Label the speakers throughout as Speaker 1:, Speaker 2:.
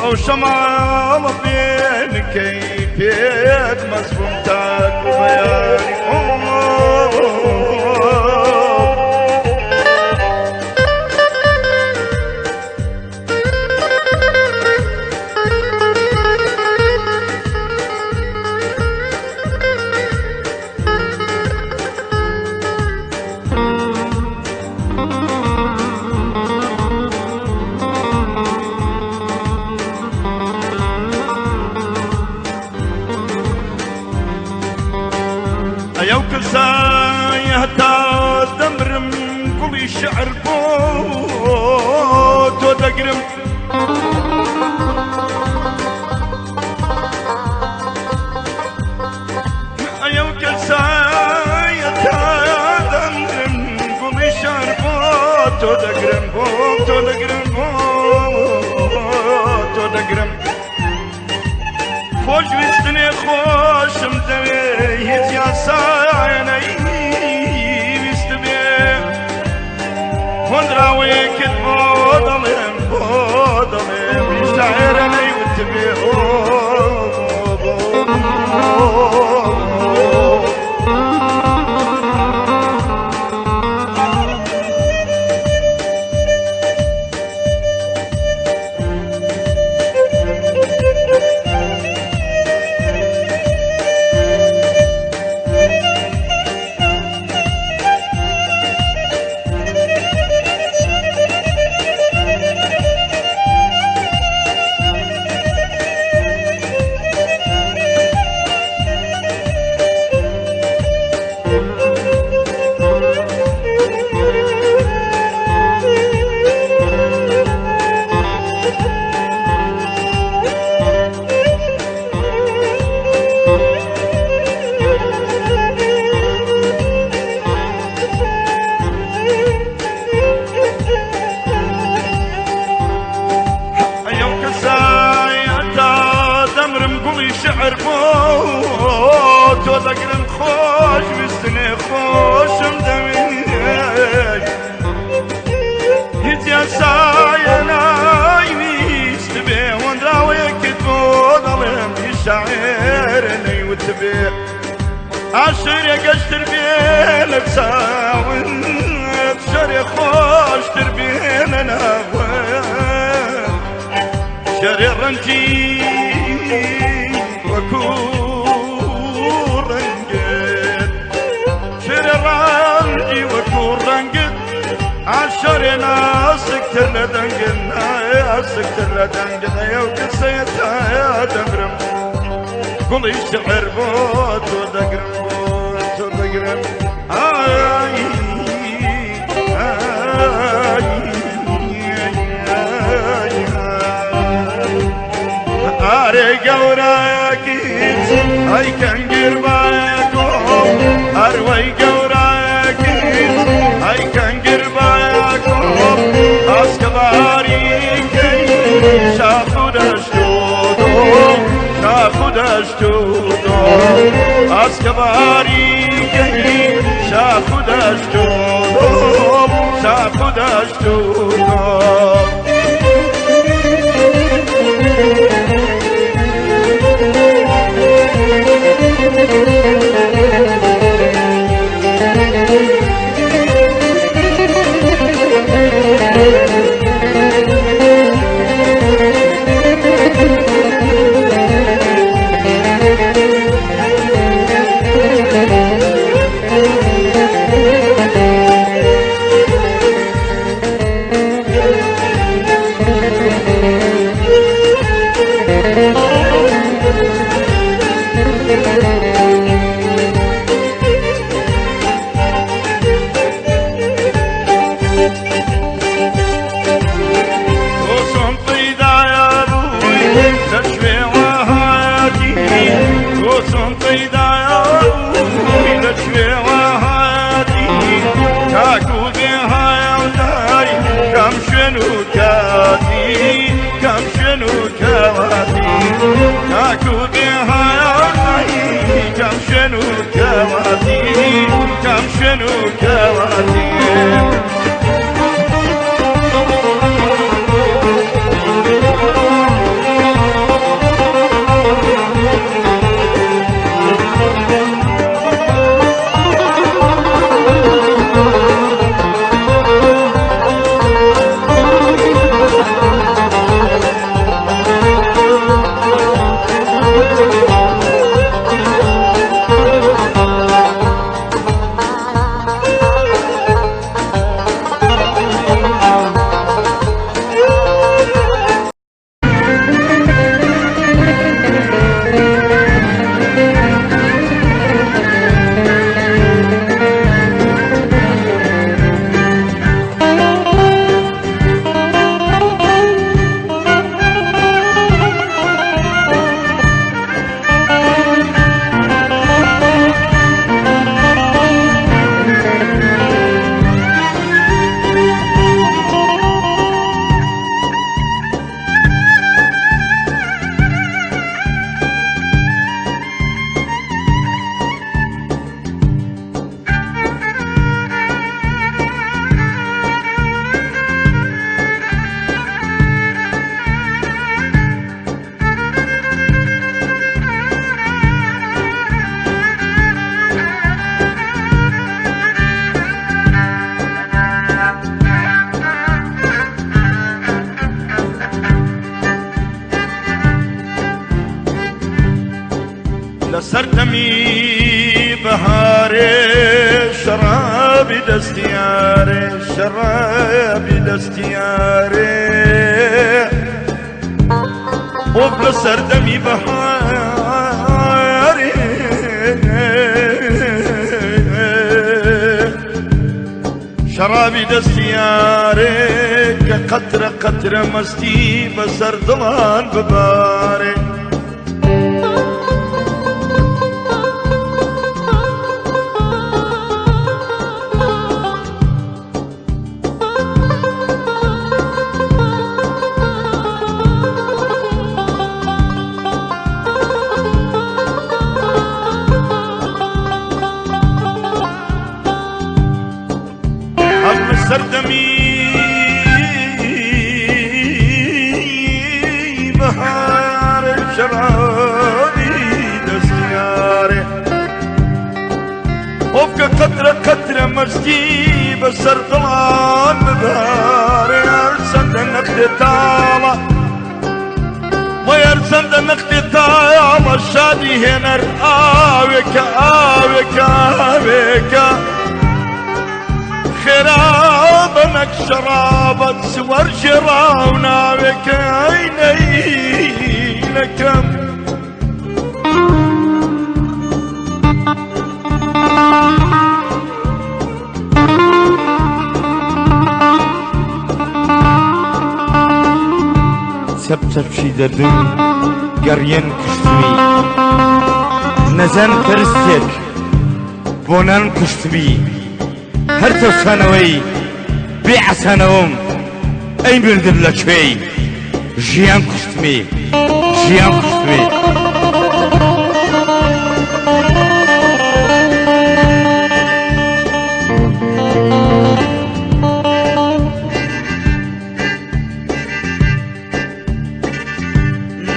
Speaker 1: ئەو شەماڵە بێنکەی پێت مەزبووم تاکو بەیانی. ئەو کەسای هەتا دەمرم گوڵی شعر بۆ تۆ دەگرم. ئەو کەسای هەتا دەمرم گوڵی شعر بۆ تۆ دەگرم، بۆ تۆ دەگرم، بۆ تۆ دەگرم. خۆشویستنێ خۆشم دەوێ، هیچ یاسایە نەیویست بێ. هۆنراوەیەکت بۆ دەڵێم، بۆ دەڵێم، شاعێرە نەیوت بێ. ئەو کەسای هەتا دەمرم گوڵی شعر بۆ تۆ دەگرم، خۆش ویستنێ خۆشم دەوێت، هیچ یاسایە نایویست بێ. هۆنراوەیەکت بۆ دەڵێم، هیچ شاعێر نەیوت بێ. ئاشرێ گەشتر بێ لە چاون، شەرێ خۆشتر بێ لە ناوە، شەرێ ڕەنجی وەکو ڕەنگت، شەرێ ڕەنجی وەکو ڕەنگت، ئاشەرێ ناسکتر لە دەنگت، ناسکتر لە دەنگت. ئەو کەسەیە تا دەمرم گوڵی شعر بۆ تۆ دەگرم، بۆ تۆ دەگرم. ئای ئارێ گەورەکیت ئەی کەنگیر باکۆ، هەروەی گەورەکیت ئەی کەنگیر باکۆ، ئاسکەباریکەی شاخ و دەشت و دۆ، شاخ و دەشت و دۆ، ئاسکەباریکەی شاخ و دەشت و دۆ، شاخ و دەشت و دۆ. تۆ پەیدایە بووی لە کوێوە هاتی؟ تۆ چۆن پەیدایە بووی لە کوێوە هاتی؟ تاکو بێ هایاودای کەم شوێن و کاتی، کەم شوێن و کاواتی، تاکو بێ هایاودای کەم شوێن و کاواتی، کەم شوێن و کاواتی. سەردەمی بەهارێ شەڕابی دەستیارێ شەڕابی دەستیارێ ئۆف لە سەردەمی بەهارێ شەڕابی دەستیارێ کە قەترە قەترە مەستی بەسەر دڵان ببارێ. ئەم سەردەمی بەهار شەرابی دەستیارێ ئۆفکە قەترە قەترە مەستی بەسەر دڵان ببارێ هەرچەندە نەختێ تاڵە وەی هەرچەندە نەختێ تاڵە شادی هێنەر ئاوێکە ئاوێکە ئاوێکە خێرا بە نەک شەڕابە چ وەرگێڕا و ناوێکە ئەی نەکەم.
Speaker 2: چەپ چەپکی دەردوون گەڕیەن کوشتمی نەزان پرستێک بۆ نان کوشتمی هەر چەوسانەوەی بێ عەسانەوەم ئەی مردن لە کوێی ژیان کوشتمی ژیان کوشتمی.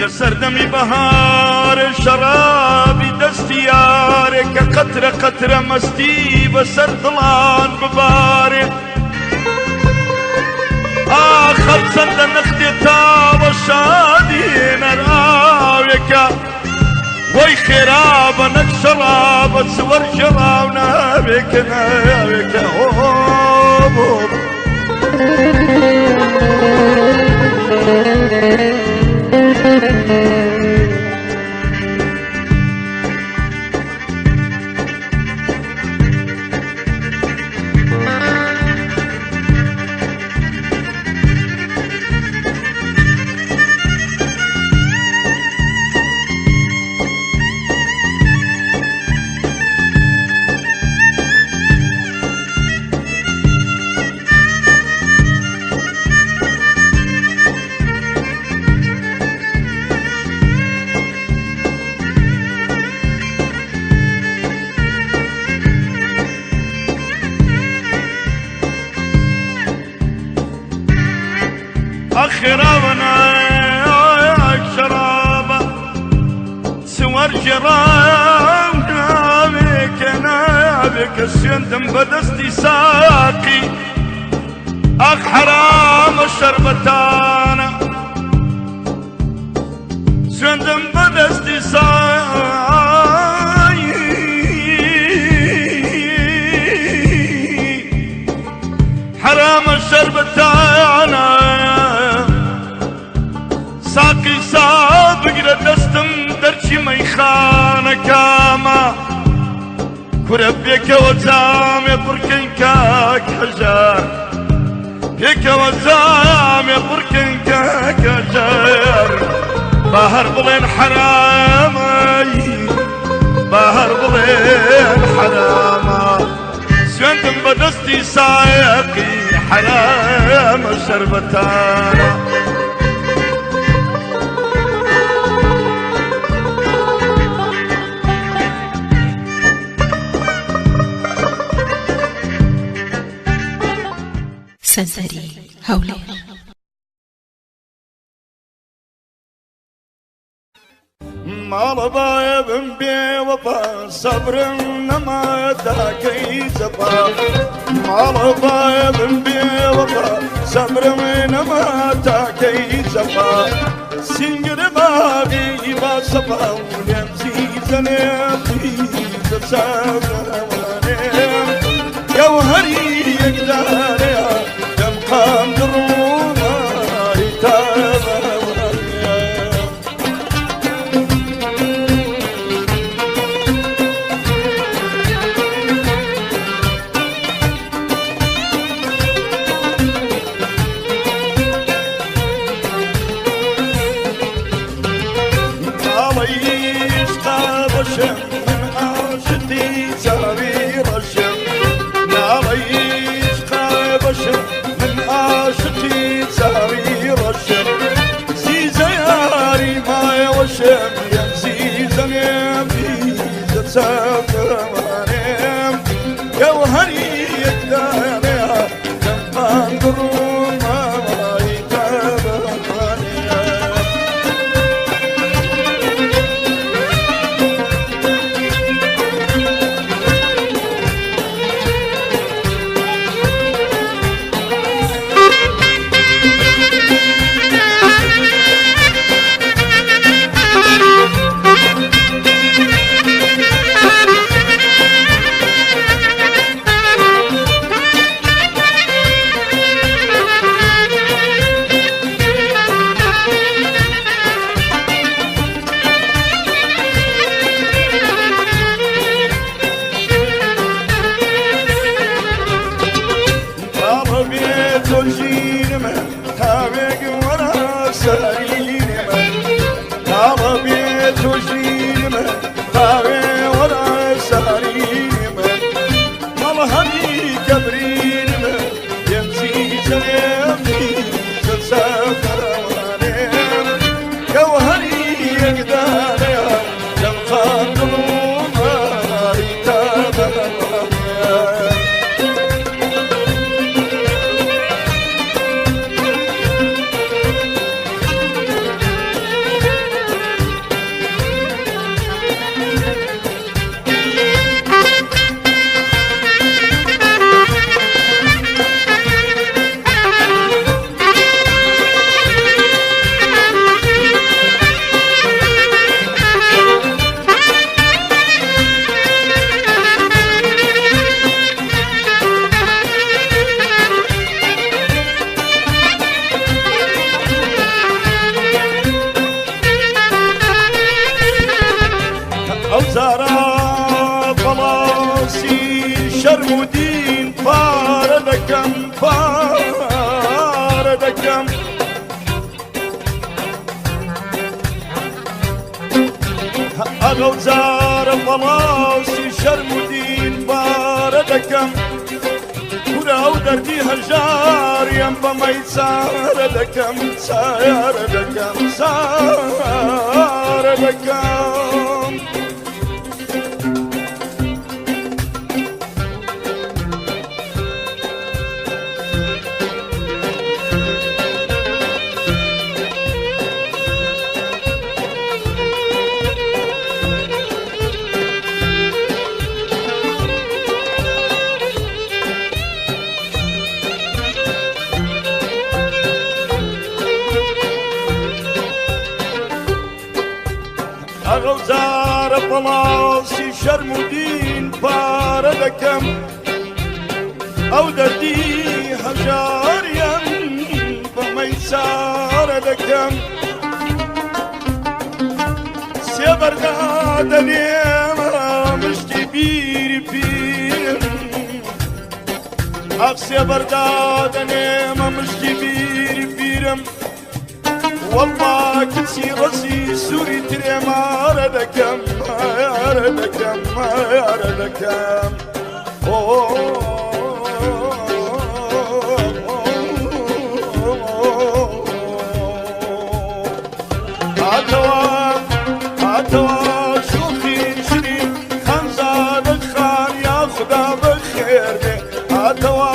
Speaker 1: لە سەردەمی بەهار شەرابی دەستی یارێ کە قەترە قەترە مەستی بەسەر دڵان ببارێ ئاخر چەندە نەختێ تاوە شادی نەراوێکە وەی خێرا بە نەک شەڕابە چ وەرگێڕا و ناوێکە ناوێکە هۆ بۆ. ئەخراوەناک شەرابە سوەر ژێڕام ناوێکە ناوێکە سوێندم بەدەستی ساقی ئەخ حەرامە شەربەتانە سوێندم بەدەستی ساقی حرامە شەربەتانە ساقی سا بگرە دەستم دەرچی مەیخانەکامە کورە پێکەوە جامێ پڕکەین کاک هەژار پێکەوە جامێ پڕکەین کاک هەژار با هەر بڵێن حەرامەی با هەر بڵێن حەرامە سوێندم بەدەستی سایەقی حەرامە شەربەتانە.
Speaker 3: سەنتەری هەولێر.
Speaker 1: ماڵە بایە بم بێ وەفا سەبرم نەما تاکەی جەفا ماڵە بایە بم بێ وەفا سەبرم نەما تاکەی جەفا سینگر باغی با سەفا و لێم زیزەنێ. چاوانێم گەوهەری یەکدارەیە دەمقام دڕوومای تاوانێ. ناڵەیش قابەشم من عاشقی چاوی ڕەشم، ناڵەیش قابەشم من عاشقی چاوی ڕەشم، زیزە یاری مایەوەشم یەم زیزەنێم زیزە چاوانێم گەوهەری یەکدانەیە دەمقان دڕوومای تاوانێ. تاڵە تاوێک وەرە سەرینمە، تاڵە بێ تۆ ژینمە تاوێ وەرە سەرینمە، مەڵهەمی کەبرینمە یەم زیزەنێم زیزە چاوانێم گەوهەری یەکدانەیە دەمقان دڵومای تاوانێ. ئەو زارا پەڵاسی شەرم و دین پارە دەکەم، پارە دەکەم، ئەغەو زارە پەڵاسی شەرم و دین پارە دەکەم، کورە ئەو دەردی هەژاریم بە مەی چارە دەکەم، چارە دەکەم، چارە دەکەم. ئەغەو زارە پەڵاسی شەرم و دین پارە دەکەم، ئەو دەردی هەژاریان بە مەی چارە دەکەم، سێبەردا دەنێمە مشتی بیری پیرم، ئەخ سێبەردا دەنێمە مشتی بیری پیرم، والله کچی ڕەزی سووری ترێمارە دەکەم، مارە دەکەم، مارە دەکەم. هاتەوە هاتەوە شوخی شرین خانزادە خان یا خدا بەخێر بێ، هاتەوە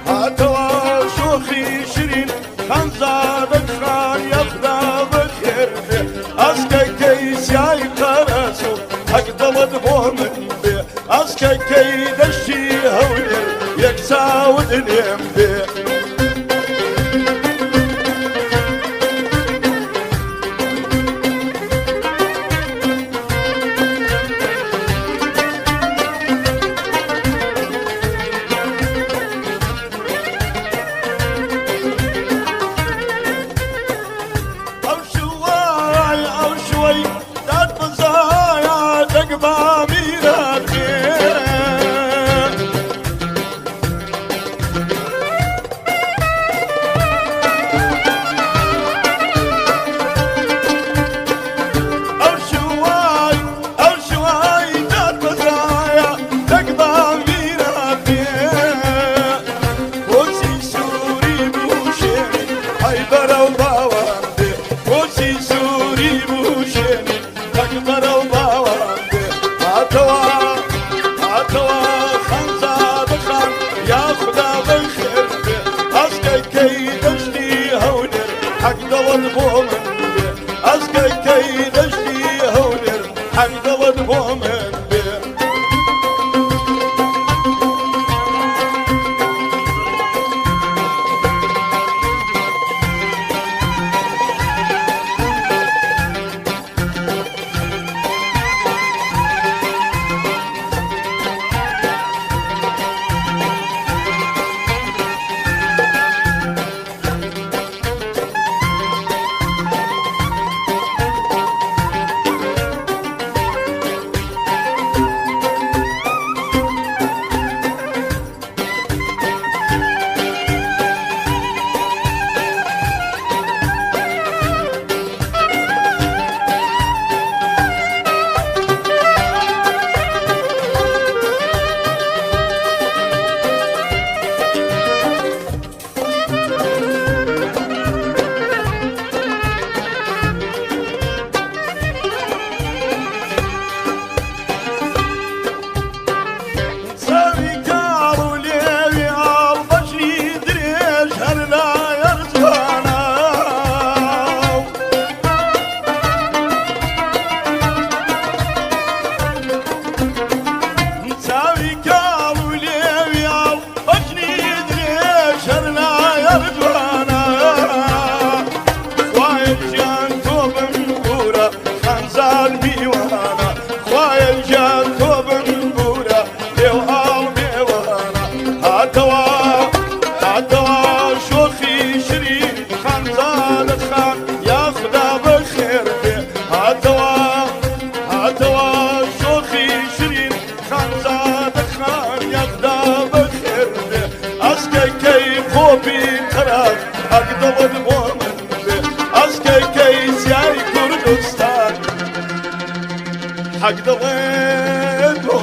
Speaker 1: هاتەوە شوخی شرین خانزادە خان یا خدا بەخێر بێ، ئاسکەکەی سیای قەرەسوو حەق دڵت بۆ من بێ، ئاسکەکەی دەشتی هەولێر یەک چاوت لێم بێ. ئای بەرەو باوان بێ کۆچی سووری بوشێنی تەک بەرەو باوان بێ هاتەوە هاتەوە خانزادە خان یا خودا بەخێر بێ ئەسکەکەی دەشتی هەولێر حەق دەڵێت بۆ من بێ ئەسکەکەی دەشتی هەولێر حەق دەڵێت بۆ من بێ. چاوی کاڵ و لێوی ئاڵ بەژنی درێژ هەر لایەر جوانە. چاوی کاڵ و لێوی ئاڵ بەژنی درێژ هەر لایەر جوانە. خوایە گیان تۆ بمبوورە خانزاد میوانە، خوایە گیان تۆ بمبوورە لێو ئاڵ مێوانە. هاتەوە هاتەوە شۆخی شرین خانزادە خان یا خودا بەخێر بێ. هاتەوە هاتەوە شۆخی شرین خانزادە خان یا خودا بەخێر بێ. ئەسکەکەی قۆپی قەراج حەق دەڵێت بۆ من بێ. ئەسکەکەی زیای کوردستان حەق دەڵێت بۆ